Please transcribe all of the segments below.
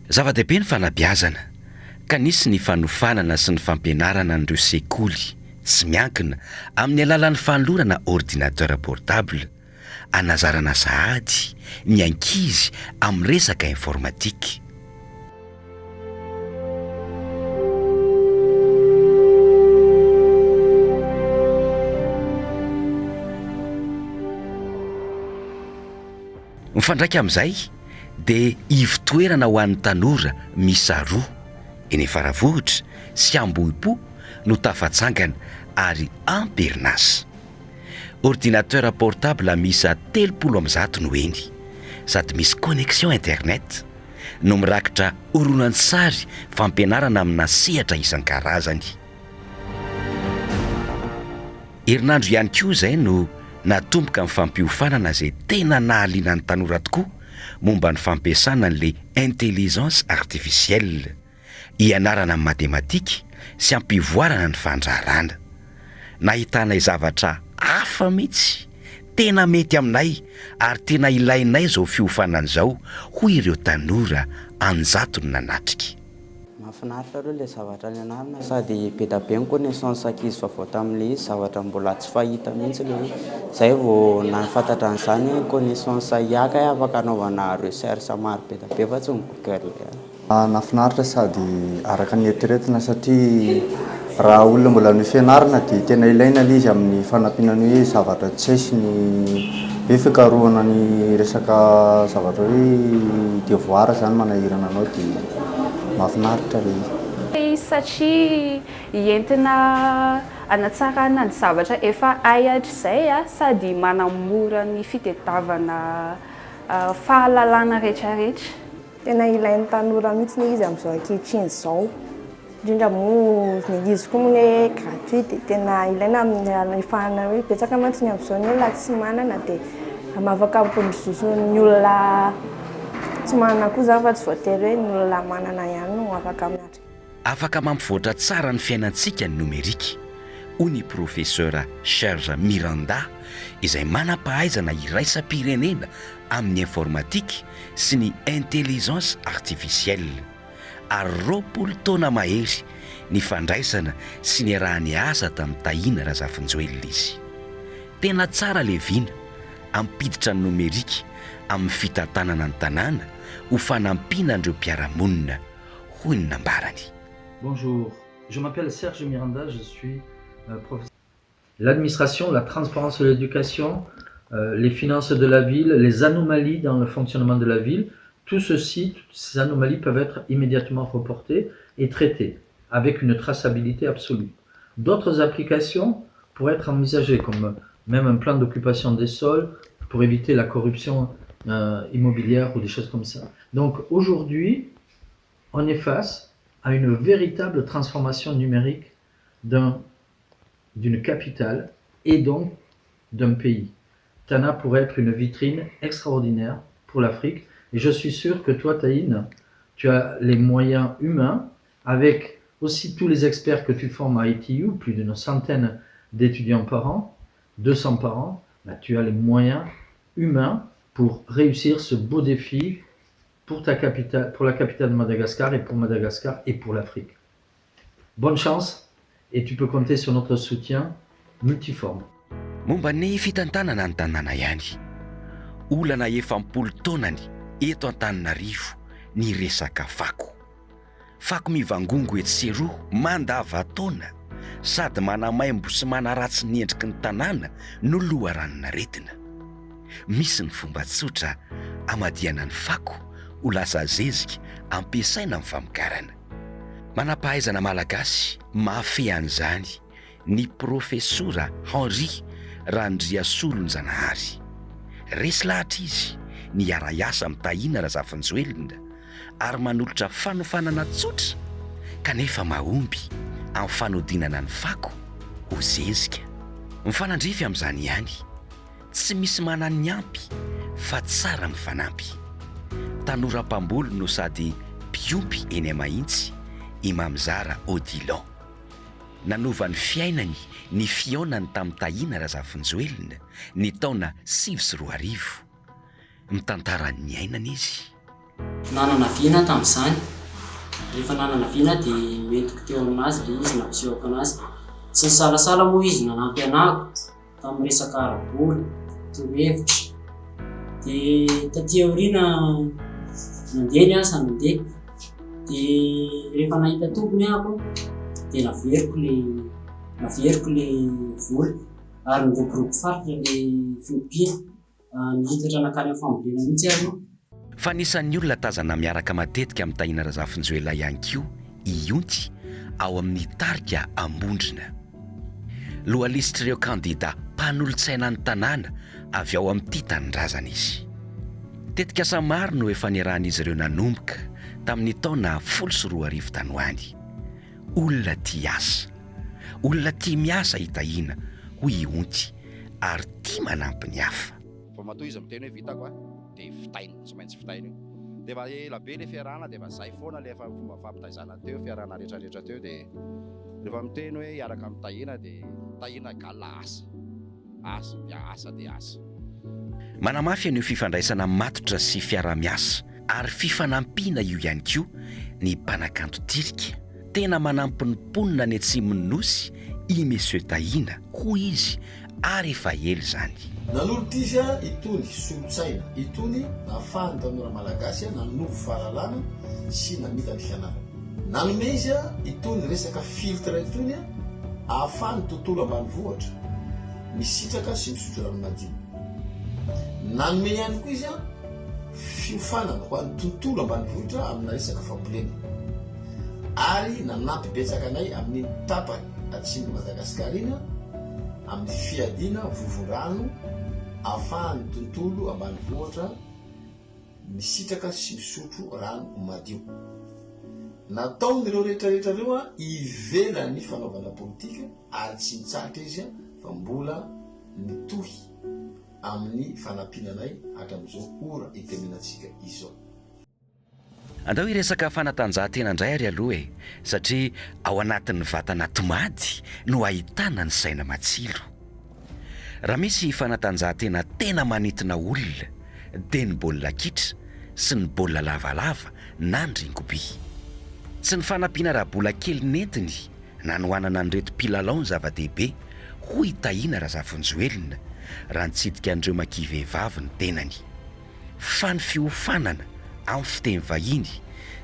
Zava-dehibe ny fanabeazana, ka nisy ny fanofanana sy ny fampianarana an'ireo sekoly tsy miankina amin'ny alalan'ny fanolorana ordinateur portable hanazarana sahady ny ankizy amin'ny resaka informatique. Mifandraika amin'izay dia ivon-toerana ho an'ny tanora miisa roa, eny Faravohitra sy Ambohipo no tafatsangana ary am-perinasa. Ordinateur portable miisa 130 no eny, sady misy connexion internet, no mirakitra horonantsary fampianarana amina sehatra isan-karazany. Herinandro ihany koa izay no natomboka ny fampiofanana izay tena nahaliana ny tanora tokoa momba ny fampiasana an'ilay intelligence artificielle hianarana ny matematika sy hampivoarana ny fandraharana. Nahitanay zavatra hafa mihitsy, tena mety aminay ary tena ilainay izao fiofanana izao hoy ireo tanora an-jatony nanatrika. Mahafinaritra aloha ilay zavatra nianarana sady be dia be ny connaissance ankizy vaovao tamin'ilay izy, zavatra mbola tsy fahita mihitsy ilay izy. Izay vao nahafantatra an'izany hoe connaissance IA kay afaka anaovana recherche maro be dia be fa tsy ny Google ihany. Nahafinaritra sady araka ny eritreretina satria raha olona mbola any fianarana dia tena ilaina ilay izy amin'ny fanampiana ny hoe zavatra tsy hay sy ny hoe fikarohana ny resaka zavatra hoe devoir zany manahirana anao dia mahafinaritra ilay izy. Satria entina hanatsarana ny zavatra efa hay hatrizay sady manamora ny fitadiavana fahalalana rehetrarehetra. Tena ilain'ny tanora mihitsy ilay izy amin'izao ankehitriny izao. Indrindra moa ny ankizy koa moa hoe gratuit dia tena ilaina amin'ny ahafahana hoe betsaka mantsy ny amin'izao ny olona tsy manana dia afaka mampandroso ny olona tsy manana koa izany fa tsy voatery hoe ny olona manana ihany no afaka miatrika. Afaka mampivoatra tsara ny fiainantsika ny nomerika, hoy ny Profesora Serge Miranda izay manam-pahaizana iraisam-pirenena amin'ny informatique sy ny intelligence artificielle, ary 20 taona mahery nifandraisana sy niaraha-niasa tamin'i Tahina Razafinjoelina izy. Tena tsara le vina hampiditra ny nomerika amin'ny fitantanana ny tanàna ho fanampiana an'ireo mpiara-monina, hoy ny nambarany. Bonjour, je m'appelle Serge Miranda, je suis professeur. L'administration, la transparence de l'éducation, les finances de la ville, les anomalies dans le fonctionnement de la ville, tout ceci, toutes ces anomalies peuvent être immédiatement reportées et traitées avec une traçabilité absolue. D'autres applications pourraient être envisagées, comme même un plan d'occupation des sols pour éviter la corruption immobilière ou des choses comme ça. Donc aujourd'hui, on est face à une véritable transformation numérique d'un d'une capitale et donc d'un pays. Tana pourrait être une vitrine extraordinaire pour l'Afrique. Et je suis sûr que toi, Taïn, tu as les moyens humains, avec aussi tous les experts que tu formes à ITU, plus d'une centaine d'étudiants par an, 200 par an, bah, tu as les moyens humains pour réussir ce beau défi pour, ta capitale, pour la capitale de Madagascar et pour Madagascar et pour l'Afrique. Bonne chance et tu peux compter sur notre soutien multiforme. Momba ny fitantanana ny tanàna ihany. Olana efa am-polo taonany eto Antananarivo ny resaka fako. Fako mivangongo etsy sy eroa mandavantaona sady manamaimbo sy manaratsy ny endriky ny tanàna no loharanon'aretina. Misy ny fomba tsotra amadihana ny fako ho lasa zezika ampiasaina amin'ny famokarana. Manam-pahaizana malagasy mahafehy an'izany ny Profesora Henri Randriasolonjanahary. Resy lahatra izy ny hiara-hiasa amin'i Tahina Razafinjoelina ary manolotra fanofanana tsotra kanefa mahomby amin'ny fanodinana ny fako ho zezika. Mifanandrify amin'izany ihany, tsy misy manan'ny ampy fa tsara mifanampy. Tanora mpamboly no sady mpiompy eny Amahitsy i Mamizara Odilon. Nanova ny fiainany ny fihaonany tamin'i Tahina Razafinjoelina ny taona 2009. Mitantara ny niainany izy. Nanana vina aho tamin'izany. Rehefa nanana vina aho dia noentiko teo aminazy ilay izy, nampisehoko anazy. Tsy nisalasala moa izy nanampy anahako tamin'ny resaka ara-bola, torohevitra. Dia taty aoriana nandeha ny asa, nandeha. Dia rehefa nahita tombony aho dia naveriko ilay naveriko ilay vola ary niroborobo faritra ilay fiompiana. Nihitatra nankany amin'ny fambolena mihitsy aho aloha. Fa anisan'ny olona tazana miaraka matetika amin'i Tahina Razafinjoelina ihany koa i Ionty ao amin'ny tarika Ambondrona. Lohalisitr'ireo kandida mpanolotsaina ny tanàna avy ao amin'ity tanindrazana izy. Tetikasa maro no efa niarahan'izy ireo nanomboka tamin'ny taona 2010 tany ho any. Olona tia asa. Olona tia miasa i Tahina, hoy i Onty, ary tia manampy ny hafa. Fa matoa izy miteny hoe vitako a, dia vitainy, tsy maintsy vitainy io. Dia efa ela be ilay fiarahana dia efa zay foana ilay efa fomba fampitaizana teo, fiarahana rehetra rehetra teo dia rehefa miteny hoe hiaraka amin'i Tahina dia Tahina égale asa. Asa dia asa dia asa. Manamafy an'io fifandraisana matotra sy fiaraha-miasa ary fifanampiana io ihany koa ny mpanakanto Tirika. Tena manampy ny mponina any atsimon'ny Nosy i Monsieur Tahina, hoy izy, ary efa ela izany. Nanolotra izy itony solontsaina itony nahafahan'ny tanora malagasy nanovo fahalalana sy namita ny fianarany. Nanome izy itony resaka filtre itony ahafahan'ny tontolo ambanivohitra misitraka sy misotro rano madio. Nanome ihany koa izy fiofanana ho an'ny tontolo ambanivohitra amina resaka fambolena ary nanampy betsaka anay amin'iny tapany atsimon'i Madagasikara iny amin'ny fiadiana vovon-drano ahafahan'ny tontolo ambanivohitra misitraka sy misotro rano madio. Nataon'ireo rehetra rehetra ireo ivelan'ny fanaovana politika ary tsy nitsahatra izy fa mbola mitohy amin'ny fanampiana anay hatramin'izao ora itenenantsika izao. Andao hiresaka fanatanjahantena indray ary aloha e, satria ao anatin'ny vatana tomady no ahitana ny saina matsilo. Raha misy fanatanjahantena tena manintona olona dia ny baolina kitra sy ny baolina lavalava na ny ringoby. Tsy ny fanampiana ara-bola kely nentiny nanohanana an'ireto mpilalao ny zava-dehibe hoy i Tahina Razafinjoelina raha nitsidika an'ireo maki vehivavy ny tenany. Fa ny fiofanana amin'ny fiteny vahiny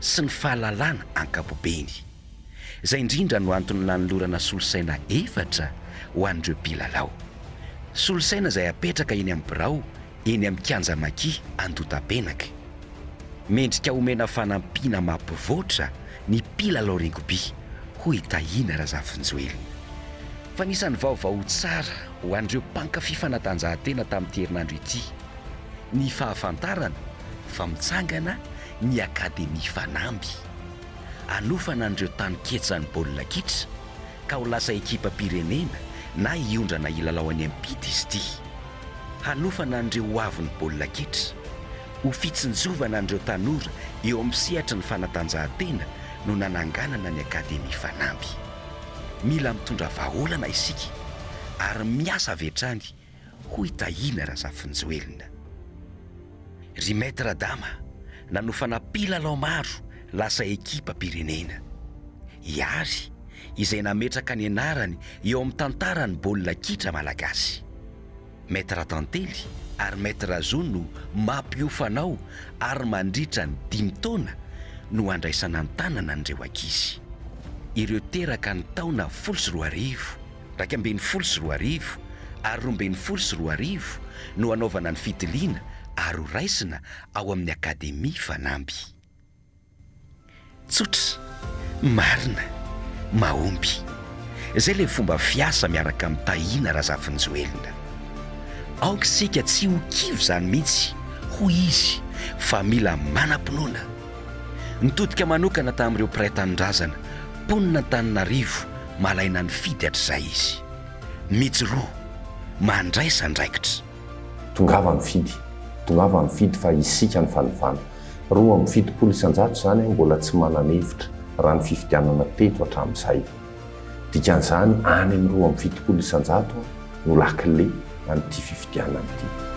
sy ny fahalalana ankapobeny. Izay indrindra no antony nanolorana solosaina efatra ho an'ireo mpilalao. Solosaina izay apetraka eny amin'ny birao eny amin'ny kianja Maki Andotapenaka. Mendrika homena fanampiana mampivoatra ny mpilalao ringoby, hoy i Tahina Razafinjoelina. Fa anisan'ny vaovao tsara ho an'ireo mpankafy fanatanjahantena tamin'ity herinandro ity ny fahafantarana fa mitsangana ny Akademia Fanamby. Hanofana an'ireo taninketsan'ny baolina kitra ka ho lasa ekipam-pirenena na hiondrana hilalao any am-pita izy ity. Hanofana an'ireo hoavin'ny baolina kitra. Ho fitsinjovana an'ireo tanora eo amin'ny sehatry ny fanatanjahantena no nananganana ny Akademia Fanamby. Mila mitondra vahaolana isika ary miasa avy hatrany hoy Tahina Razafinjoelina. Ry Maître Adama, nanofana mpilalao maro lasa ekipam-pirenena. I Ary, izay nametraka ny anarany eo amin'ny tantaran'ny baolina kitra malagasy. Maître Tantely ary Maître Zo no mampiofana ao ary mandritra ny dimy taona no handraisana an-tanana an'ireo ankizy. Ireo teraka ny taona 2010. 2011 ary 2012 no hanaovana ny fitiliana ary ho raisina ao amin'ny Akademia Fanamby. Tsotra, marina, mahomby. Izay ilay fomba fiasa miaraka amin'i Tahina Razafinjoelina. Aoka isika tsy ho kivy izany mihitsy, hoy izy, fa mila manam-pinoana. Nitodika manokana tamin'ireo mpiray tanindrazana, mponin'Antananarivo malaina nifidy hatrizay izy. Mijoroa, mandraisa andraikitra. Tongava mifidy, tongava mifidy fa isika ny fanovana. 72% izany mbola tsy manana hevitra raha ny fifidianana teto hatramin'izay. Dikan'izany any amin'ny 72% no lakile an'ity fifidianana ity.